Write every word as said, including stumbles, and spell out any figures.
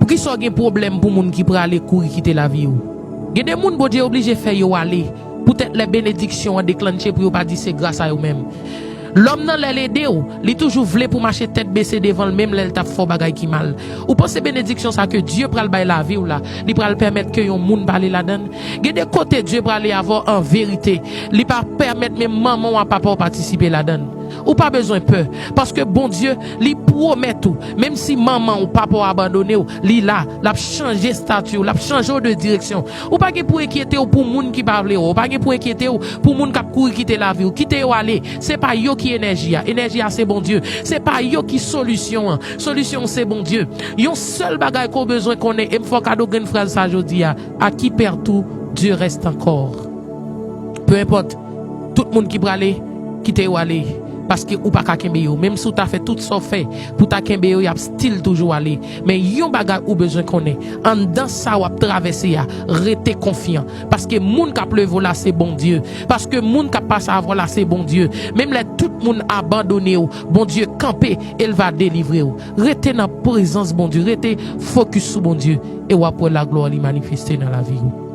Poukisa w gen pwoblèm pou moun ki prale kouri kite lavi w? Gen de moun Bondye oblije fè yo ale, poutèt lè benediksyon an deklannche pou yo pa di se gras a yo menm. Lòm nan lè l ede w, li toujou vle pou mache tèt bese devan l menm lè l t ap fè w bagay ki mal. Ou panse benediksyon sa ke Dye pral bay lavi w la, li pral pèmèt ke yon moun pale ladan l? Gen de kote Dye prale avè w an verite, li pa pèmèt menm manman w ak papa w patisipe ladan l. Ou pa bezwen pè, paske Bondye, li pwomèt ou, menm si manman w, papa w abandone w, li la, l ap chanje estati w, l ap chanje w de direksyon. Ou pa gen pou enkyete w pou moun ki pa vle wè w, ou pa gen pou enkyete w pou moun k ap kouri kite lavi w, kite yo ale. Se pa yo ki enèji a, enèji a se Bondye. Se pa yo ki solisyon an, solisyon an se Bondye. Yon sèl bagay ke w bezwen konnen, e m fè w kado grenn fraz sa jodi a, à qui perds tout, Dieu reste encore. Peu importe, tout moun ki prale, kite yo ale. Paske ou pa ka kenbe yo. Menm si w ta fè tout sa w fè pou ta kenbe yo, y ap still toujou ale. Men yon bagay ou bezwen konnen, anndan sa w ap travèse a, rete konfyan. Paske moun k ap leve w la se Bondye. Paske moun k ap pase avè w la se Bondye. Menm lè tout moun abandone w, Bondye kanpe e l va delivre w. Rete nan prezans Bondye, rete fokis sou Bondye, e w ap wè laglwa li manifeste nan lavi w.